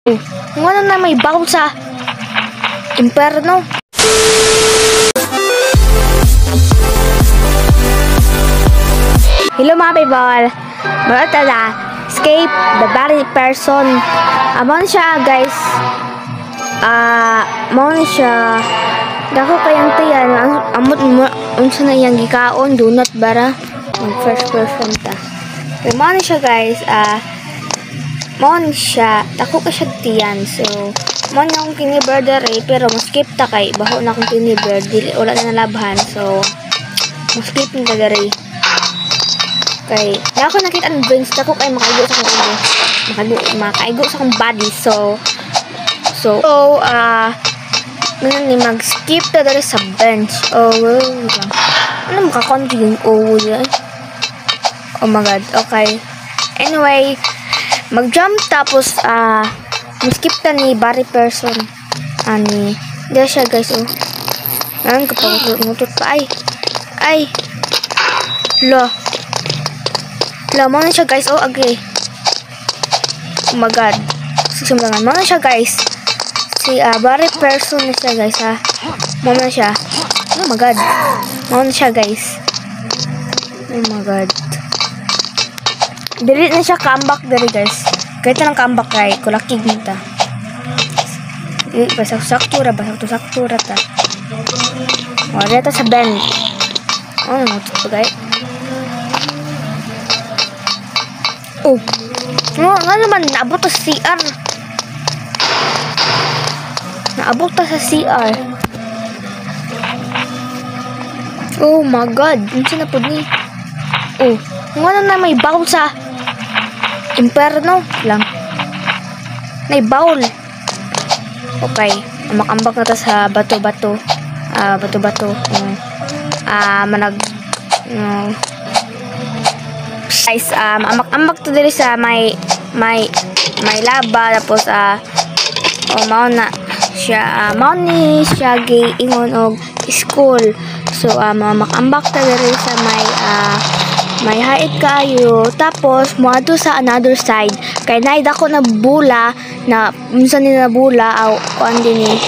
Ngano na may bowl sa imperno. Hello mga people. Marata na. Escape the bad person. Amon siya guys. Amon siya. Dako kayang tiyan. Amot mo unsa na iyang gikaon donut bara. Mag first person ta. Pero mao na siya guys. Mao na siya. Dako ka siya tiyan. So mao na akong kiniber dere pero mo-skip ta kay baho na akong kiniber. Dili wala na nalabhan. So mo-skip ni ta dere. Kay na ako nakita ang veins dako kay makaigo sa akong ulo. Makaigo sa akong body. So ni mag-skip ta dere sa bench. Oh, well, ano makakonti yung oh, yeah. Oh my god. Okay. Anyway, mag-jump tapos mag-skip ta ni body person. Ani, diya siya guys oh. Nan kapag ngutot pa ay. Ay. Lo. Lo, mo na siya guys. Oh, agree. Oh my god. Susimlangan. Mo na siya guys. Si body person na siya guys ha. Mo na siya. Oh my god. Mo na siya guys. Oh my god. Dili na siya comeback diri guys. Kahit na lang comeback kay kulakig nita. Dili pa sakto ra ba sakto ra ta. Wala ta sa bend. Oh, ngutot pa guys. Oh. No, nga naman naabot ta sa CR. Naabot ta sa CR. Oh my god, unsa na pud ni? Oh, ngano na may bowl sa imperno lang. May bowl. Okay, makambak na ta sa bato-bato. Bato-bato. Manag guys, amak-ambak to diri sa may laba tapos oh mao na siya, mao ni siya giingon og school. So makambak ta diri sa may may hait kaayo tapos moadto sa another side kay naay dako na bula na unsa ni na bula aw kuan dinhi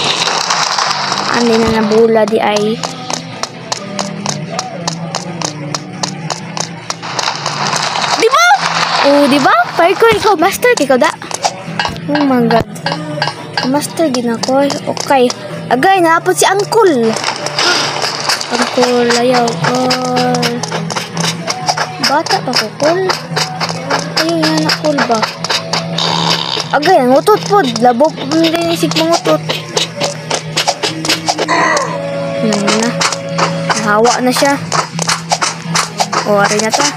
ani na nabula di ay di ba? Oh, di ba? Parkour ikaw master ikaw da. Oh my god. Master gid ako. Okay. Agay naapot si Uncle. Uncle ayaw kol. Bata pa ko kol. Ayaw yan na kol ba? Agay ang utot pod. Labo po din isig mangutot. Na. Nahawa na siya. O, ari na ta.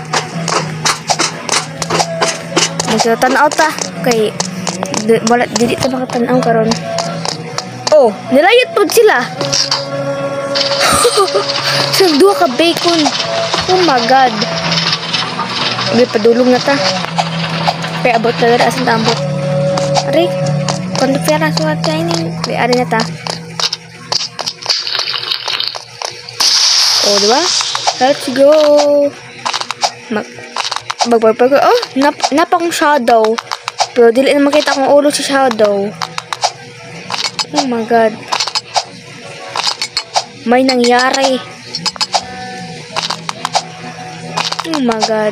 Magtanaw ta kay wala dili ta makatanaw karon. Oh, nilayot pod sila. Sa duha ka bacon. Oh my god. Uy, padulong na ta. Kay abot na dira asan ta ambot. Ari, kondo pera suwat training. Di ari na ta. Oh, di ba? Let's go. Magpagpag. Oh, napakong shadow. Pero dili na makita akong ulo sa shadow. Oh my god. May nangyari. Oh my god.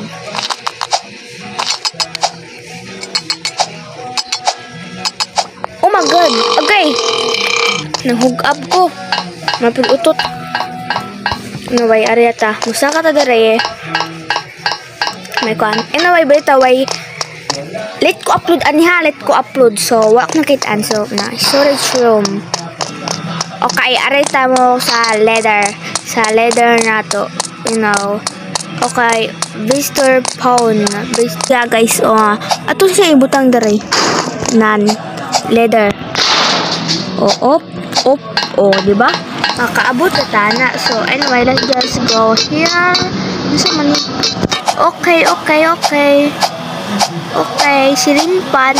Oh my god. Okay. Nang-hook up ko. Mapil-utot. Anyway, ari ta. Musa ka ta dere. May kuan. Anyway, balita way late ko upload ani ha, late ko upload. So, wa ko nakitaan. So, na storage room. Okay, ari ta mo sa leather. Sa leather na to. You know. Okay, visitor phone. Yeah, guys, oh, ato siya ibutang dere. Nan leather. Oh, op, op, oh, di ba? Makaabot na tana. So, anyway, let's just go here. Unsa man ni? Okay, okay, okay. Okay, silinpan.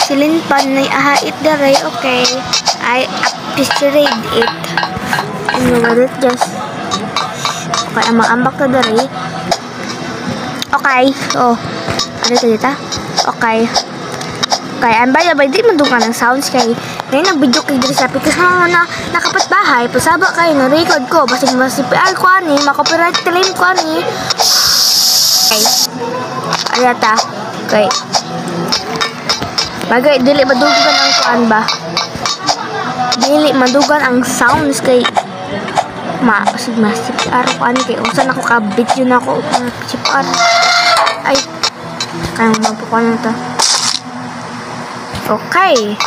Silinpan na ahait dere. Okay. I appreciate it. Anyway, let's just okay, ambak-ambak na dere. Okay. Oh. Ano ito dito? Okay. Kay and by the way, di man dugan ang sounds kay ngayon nag-video kay diri sa because mga na nakapatbahay, pasaba kayo na record ko basig mas CPR ko ani, ma-copyright claim ko ani. Okay. Ayata. Okay. Bagay dili madugan ang kuan ba? Dili madugan ang sounds kay ma basig mas CPR ko ani kay unsa na ko ka video na ko CPR. Ay, kaya magpukuan na ta. Okay.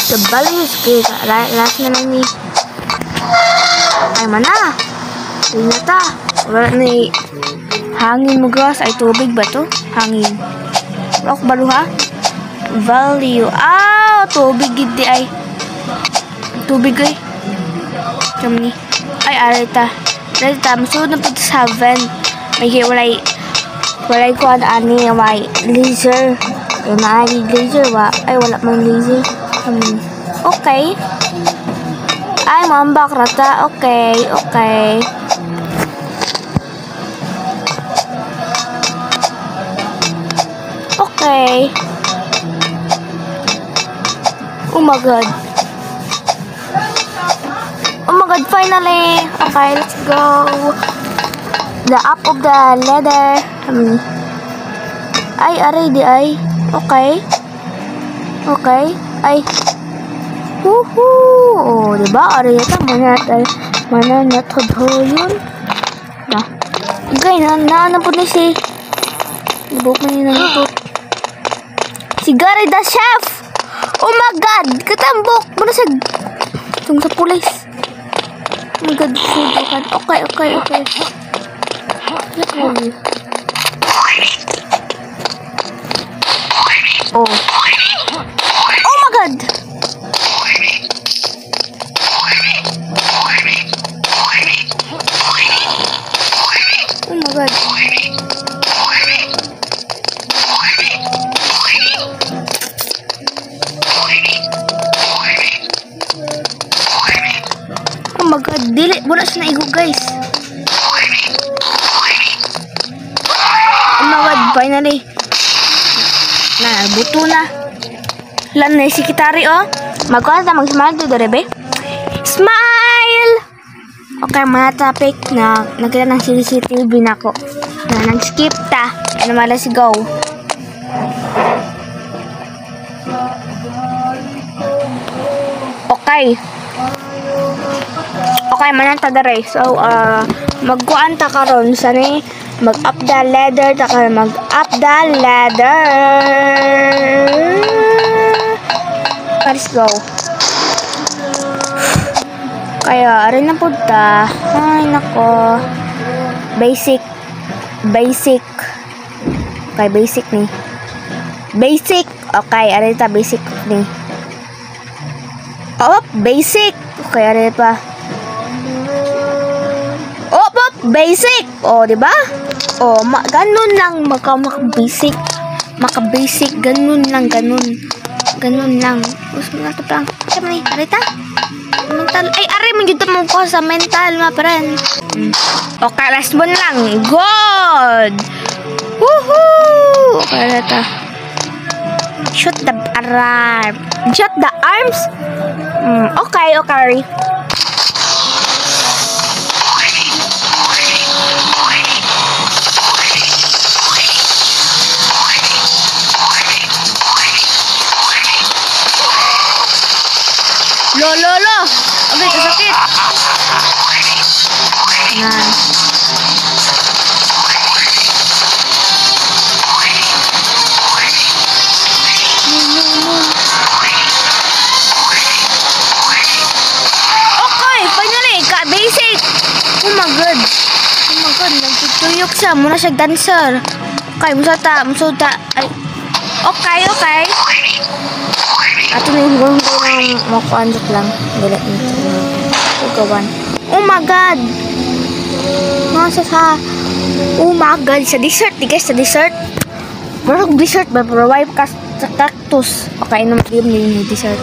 The values kay last na lang ni. Ay mana. Di na ta. Wala ni hangin mo gas ay tubig ba to? Hangin. Rock ba ha? Value. Ah, tubig gid di ay. Tubig ay. Kamni. Ay arita. Arita masud na pud sa vent. May walay walay kuan ani may laser. Kaya na ay laser ba? Ay wala man laser. Okay. Ay mambak rata. Okay, okay. Okay. Oh my god. Oh my god, finally. Okay, let's go. The up of the ladder. Ay, aray di ay. Okay. Okay. Ay. Woohoo! Oh, diba? Aray ito. Mana natodho yun. Na. Okay, na po ni si. Ibok na yun ang ito. Si Gary the Chef! Oh my God! Katambok! Muna siya. Itong sa pulis. Oh my God. Okay, okay, okay. Okay. Oh. Oh my God! Oh my God. Oh my God. Dili, wala siya naigo, guys. Oh my God, finally. Na, buto na. Lan na si Kitari, oh. Magkuha na mag-smile to, Dorebe. Smile! Okay, mga topic na nakita ng CCTV na ko. Na nag-skip ta. Ano man, let's go. Okay. Okay, manang ta dere. So, magkuan ta karon sa ni mag-up the ladder ta karon, mag-up the ladder. Let's go. Kaya arin na pud ta. Ay nako. Basic. Basic. Okay, basic ni. Basic. Okay, arin ta basic ni. Oh, basic. Okay, arin pa. Oh, oh, basic. Oh, di ba? Oh, ganun lang maka basic. Maka basic ganun lang, ganun. Ganun lang. Us mo na to lang. Ay, arita. Mental. Ay, ari man gyud mo ko sa mental, ma friend. Okay, last one lang. Good. Woohoo! Okay, arita. Shoot the arm. Shoot the arms. Okay, okay. Lo, lo, lo. Abay, kasakit. Yan. No, no, no. Okay, finally, ka-basic. Oh my God. Oh my God, nagtutuyok siya. Muna siya dancer. Okay, musa ta, musa ta. Ay. Okay, okay. Ato na yung hugong ng makuan lang. Dili hugawan. Oh my God. Nasa sa Oh my God, sa dessert, di guys, sa dessert. Murag dessert ba pero wipe ka sa cactus. Okay, inom din yung dessert.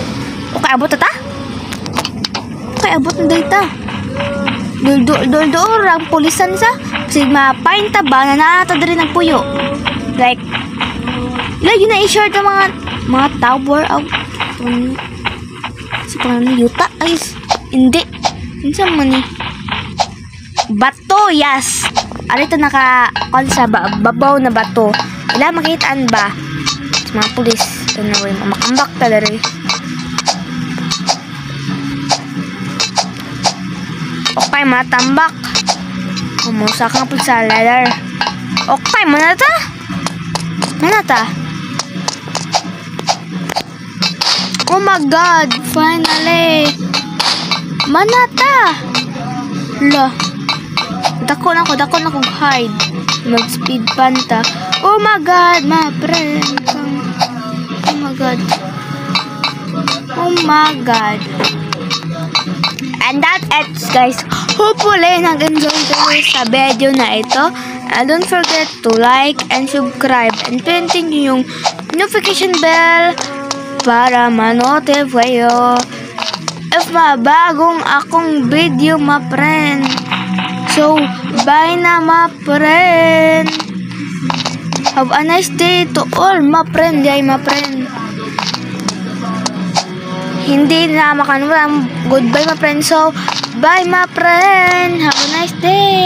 Okay, abot ta? Okay, abot na data. Dul dul dul ang pulisan sa sigma painta ba na naata diri nagpuyo. Like, ila yun na i-share ta mga Mga tower out. Sa pangalan yuta? Ay, hindi. Unsa man ni? Bato, yes. Ari ta naka kon sa babaw na bato. Ila makitaan ba? Sa mga pulis. Anyway, makambak ta diri. Okay, matambak. Kumusa ka po sa ladder. Okay, mana ta? Mana ta? Oh my God! Finally! Mana ta? La. Dako na ko hide. Mag-speed panta. Oh my God, my friend. Oh my God. Oh my God. And that's it, guys. Hopefully, nag-enjoy kayo sa video na ito. And don't forget to like and subscribe. And pindutin nyo yung notification bell para ma-notify kayo if mabagong akong video, ma friend. So, bye na, ma friend. Have a nice day to all, ma friend. Yay, ma friend. Hindi na makanulam. Goodbye, ma friend. So, bye, ma friend. Have a nice day.